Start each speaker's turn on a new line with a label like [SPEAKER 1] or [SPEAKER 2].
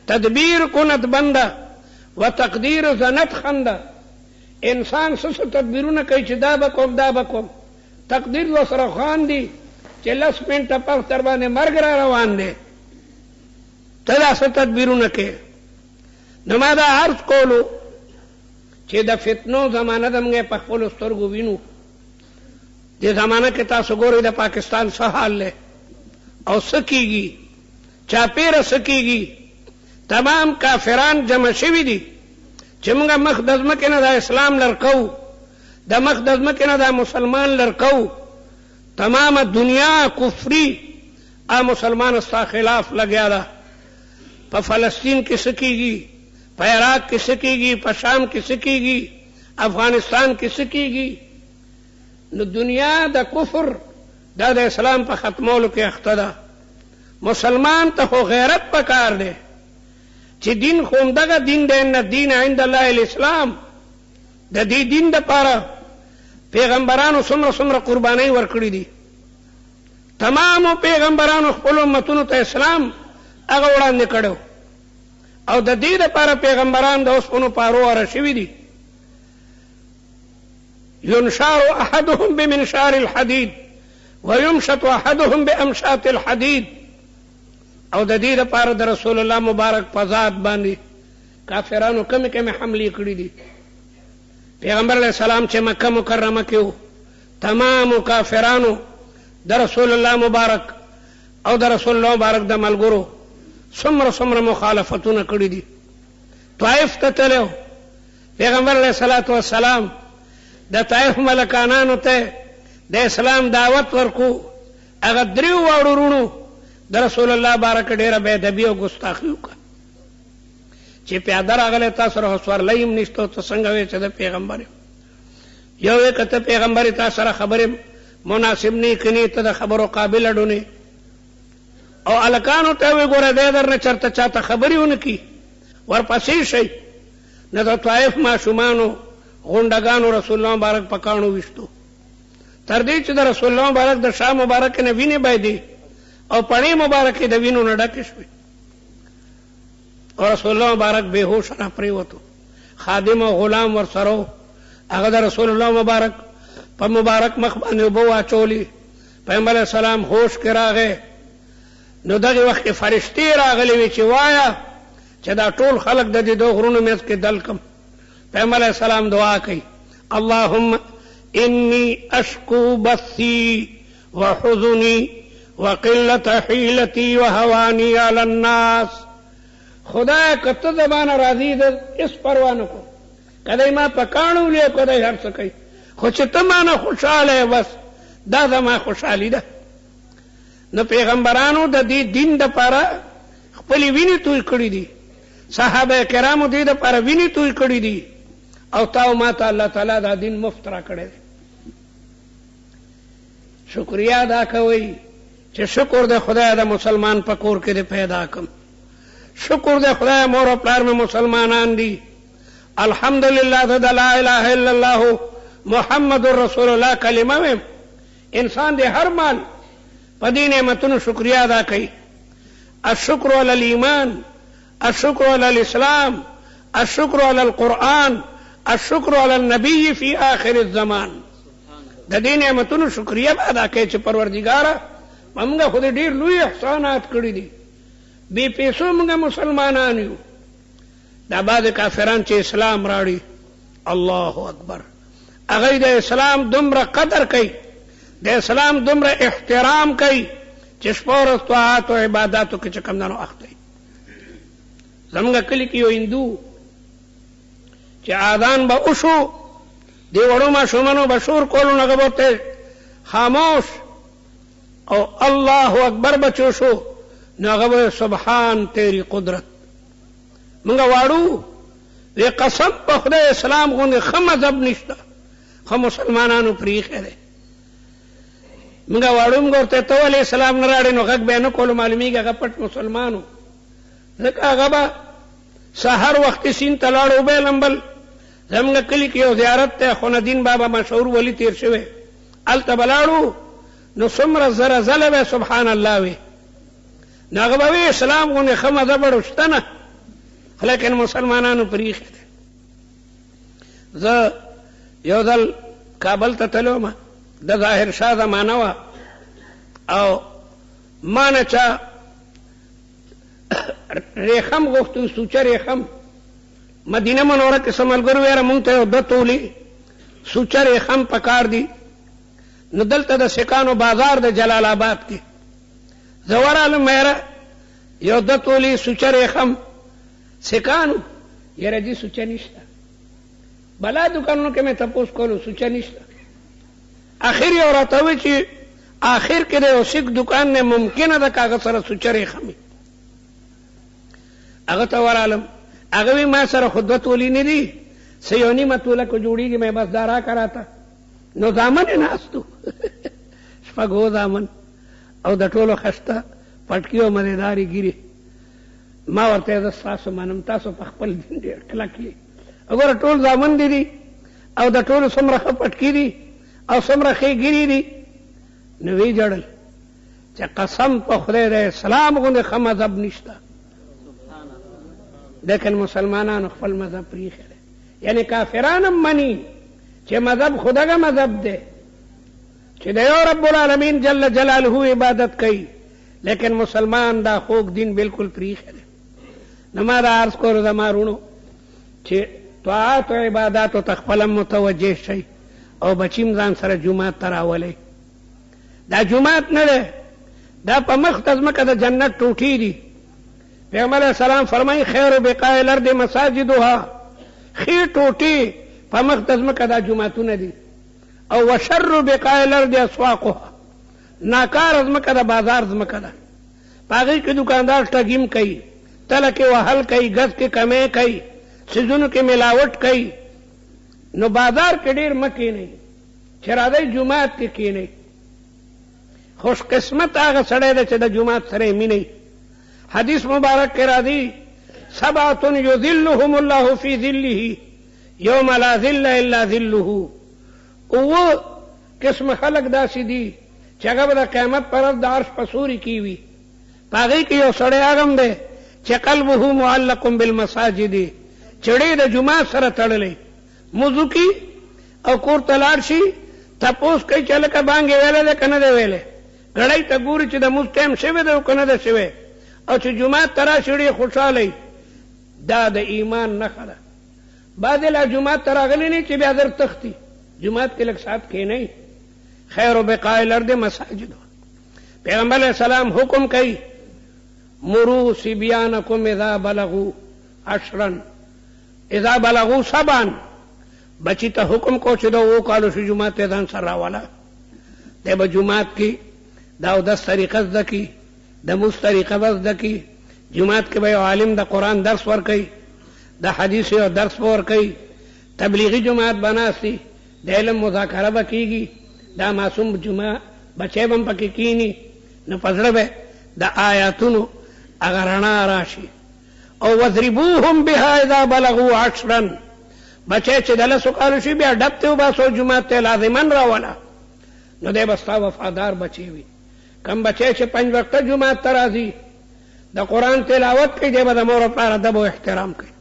[SPEAKER 1] تدبیر کند بنده و تقدیر زند خنده. انسان څه څه تدبیرونه کوي چې دا به کوم دا به کوم، تقدیر ورسره خاندي چې لس منټه پس در باندې مرګ را روان دی، ته دا څه تدبیرونه کوې؟ نو ما دا عرض کولو چې د فتنو زمانه ده، موږ یې په خپلو سترګو وینو. دې زمانه کې تاسو ګورئ د پاکستان څه حال دی او څه کېږي، چاپېره څه کېږي. تمام کافران جمع شوي دي چې موږ مخ د ځمکې نه دا اسلام لرکو، د مخ د ځمکې نه دا مسلمان لرکو. تمامه دنیا کفري آ مسلمان ستا خلاف لګیا ده. په فلسطین کې څه کېږي، په عراق کې څه کېږي، په شام کې څه کېږي، افغانستان کې څه کېږي. نو دنیا د کفر دا د اسلام په ختمولو کې اخته ده. مسلمان ته خو غیرت پکار دی چې دین خو همدغه دین دی، ان الدین عند الله الاسلام. د دې دین دپاره پیغمبرانو څومره څومره قربانۍ ورکړي دي. تمامو پیغمبرانو خپلو امتونو ته اسلام هغه وړاندې کړی او د دې دپاره پیغمبران د اوسپنو پارو اره شوي دي. ينشار احدهم بمنشار الحديد ويمشط احدهم بامشاط الحديد. او د دې لپاره د رسول الله مبارک په ذات باندې کافرانو کمې کمې حملې کړې دي. پیغمبر علیه السلام چې مکه مکرمه کې و، تمامو کافرانو د رسول الله مبارک او د رسول الله مبارک د ملګرو څومره څومره مخالفتونه کړي دي. طائف ته تللی و، پیغمبر علیه الصلاة والسلام د طائف ملکانانو ته د اسلام دعوت ورکو. هغه دریو واړو وروڼو د رسول الله باره کې ډېره بې ادبي او ګستاخي وکړه چې پیاده راغلی تا سره خو سورلۍ هم نشته، ته څنګه وې چې د پیغمبر یم؟ یو یې که ته پیغمبر یې تا سره خبرې مناسب نه که نه ته د خبرو قابل اډو نه. او هلکانو ته وې ګوره دی درنه چېرته چاته خبرې ونه کړي، ورپسې شئ. نو د طائف ماشومانو غونډګانو رسول الله مبارک په کاڼو ویشتو، تر دې چې د رسول الله مبارک د شا مبارک نه وینې بهیدې او پڼې مبارکې د وینو نه ډکې شوې او رسول الله مبارک بېهوشه را پرېوتو. خادم او غلام ورسره و، هغه د رسول الله مبارک په مبارک مخ باندې اوبه واچولې. پیغمبر علیه السلام هوش کې راغی. نو دغې وخت کې فرشتې راغلې وې چې وایه چې دا ټول خلک د دې دوه غرونو منځ کې دل کم. پیغمبر علیه السلام دعا کوي، اللهم انی اشکو بثی وحزنی وقلة حیلتی وهوانی علی الناس. خدایه که ته زما نه راضي زه هېڅ پروا نه کوم، که دی ما په کاڼو ولي او که دی هر څه کوي، خو چې ته ما نه خوشحاله یې بس دا زما خوشحالي ده. نو پیغمبرانو د دې دین دپاره خپلې وینې توی کړي دي، صحابه کرامو دې دپاره وینې توی کړي دي، او تا او ما ته الله تعالی دا دین مفت راکړی دی. شکریا ادا کوئ چې شکر دی خدای د مسلمان په کور کې دې پیدا کم، شکر دی خدای مور او پلار مې مسلمانان دي، الحمدلله زه د لا اله الا الله محمد رسول الله کلمه ویم. انسان دې هر مال په دې نعمتونو شکریا ادا کوي. الشکر علی الایمان، الشکر علی الاسلام، الشکر علی القرآن، الشکر علی النبی فی آخر الزمان. د دې نعمتونو شکریه به ادا کوي چې پروردګاره په موږ خو دې ډېر لوی احسانات کړي دي، بې پیسو موږ مسلمانان یو. دا بعضې کافران چې اسلام راړي، الله اکبر، هغوی د اسلام دومره قدر کوي، د اسلام دومره احترام کوي چې شپه ورځ طاعات او عباداتو کې چې کوم دنو اخته وي. زموږ کلي کې یو هندو چې اذان به وشو، دې وړو ماشومانو به شور کولو، نو هغه به ورته خاموش او الله اکبر به چې وشو نو هغه به سبحان تیری قدرت. موږ واړو وی قسم په خدای اسلام غوندې ښه مذهب نشته، ښه مسلمانانو پرې ایښی دی. موږ واړو موږ ورته ته ولې اسلام نه راړې؟ نو غږ به یې نه کولو، معلومېږي هغه پټ مسلمان و، ځکه هغه به سهار وختي سیند ته لاړ، وبه یې لمبل. زموږ کلي کې یو زیارت دی، خونهدین بابا مشهور ولي تېر شوی، هلته به لاړو نو څومره زره ځله به سبحان الله وي. نو هغه به وي اسلام غوندې ښه مذهب اړو شته نه. خو لیکن مسلمانانو پرېښی دی. زه یو ځل کابل ته تللی وم، د ظاهر شاه زمانه وه، او ما نه چا ریخم غوښتي، سوچه ریخم. مدینه منوره کې څه ملګرو ویره مونږ ته یو دوه تولې سوچه ریخم پکار دي. نو دلته د سکانو بازار د جلال آباد کې زه ورغلم، یاره یو دوه تولې سوچه ریخم. سکانو یاره دي سوچه نشته. بلا دوکانونو کې مې تپوس کولو، سوچه نشته. اخر یو راته وویل چې اخر کې د یو سیک دوکان نه ممکنه ده که هغه سره سوچه ریخم وي. هغه ته ورغلم، هغه وی ما سره خو دوه تولې نه دي، څه یو نیمه توله که جوړېږي مې بس دا راکړه راته. نو زامن یې ناست وو، شپږو زامن، او د ټولو خسته پټکي او مزېدارې ږیرې. ما ورته زه ستاسو منم، تاسو په خپل دین ډېر کلک یئ. وګوره ټول زامن دي دي او د ټولو څومره ښه پټکي دي او څومره ښې ږیرې دي. نو ویې ژړل چې قسم په خدای د اسلام غوندې ښه مذهب نشته، لیکن مسلمانانو خپل مذهب پرېښی دی. یعنې کافران هم مني چې مذهب خو دغه مذهب دی چې د یو رب العالمین جل جلاله عبادت کوي، لیکن مسلمان دا خوږ دین بالکل پرېښی دی. نو ما دا عرض کولو زما وروڼو چې طاعات او عباداتو ته خپله متوجه شئ او بچي هم ځان سره جومات ته راولئ. دا جومات نه دی، دا په مخ د ځمکه د جنت ټوټې دي. پیغمبر علیه السلام فرمایي خیر بقاع الارض مساجدها، ښې ټوټې په مخ د ځمکه دا جوماتونه دي، او وشر بقاع الارض اسواقها، ناکاره ځمکه د بازار ځمکه ده، په هغې کې دوکاندار ټګیم کوي، تله کې وهل کوي، ګز کې کمی کوي، څیزونو کې ملاوټ کوي. نو بازار کې ډېر مه کښېنئ، چې راځئ جومات کې کښېنئ. خوش قسمت هغه سړی دی چې د جومات سره یې مینه وي. حدیث مبارک کې راځي سبعة یظلهم الله فی ظله یوم لا ظل الا ظله. اووه قسم خلک داسې دي چې هغه به د قیامت پر ورځ د عرش په سوري کې وي. په هغې کې یو سړی هغه هم دی چې قلبه معلق بالمساجد، چې ډېر د جومات سره تړلی، لمونځ وکړي او کور ته لاړ شي، تپوس کوي چې هلکه بانګ یې ویلی دی که نه دی ویلی، ګړۍ ته ګوري چې د لمونځ ټایم شوی دی او که نه دی شوی، او چې جومات ته راشي ډېر خوشحاله وي. دا د ایمان نښه ده. بعضې لا جومات ته راغلي نه چې بیا در تښتي، جومات کې لږ ساعت کښېنئ. خیر بقاع الارض مساجد. پیغمبر علیه السلام حکم کوي مرو صبیانکم اذا بلغو عشرا اذا بلغو سبعا، بچی ته حکم کو چې د اوو کالو شو جومات ته ځان سره راوله. دی به جومات کې د اودس طریقه زده کړي، د لمونځ طریقه به زده کړي، جومات کې به یو عالم د قرآن درس ورکوي، د حدیث یو درس به ورکوي، تبلیغي جماعت به ناست وي، د علم مذاکره به کېږي، دا معصوم جمعه بچی به هم پکې کښېني، نو په زړه به د آیاتونو هغه رڼا راشي. او وضربوهم بها اذا بلغوا عشرا، بچی چې د لسو کالو شي بیا ډب ته وباسه او جومات ته لازما راوله، نو دی به ستا وفادار بچی وي. کوم بچی چې پنځ وخته جومات ته راځي، د قرآن تلاوت کوي، دی به د مور او پلار ادب او احترام کوي.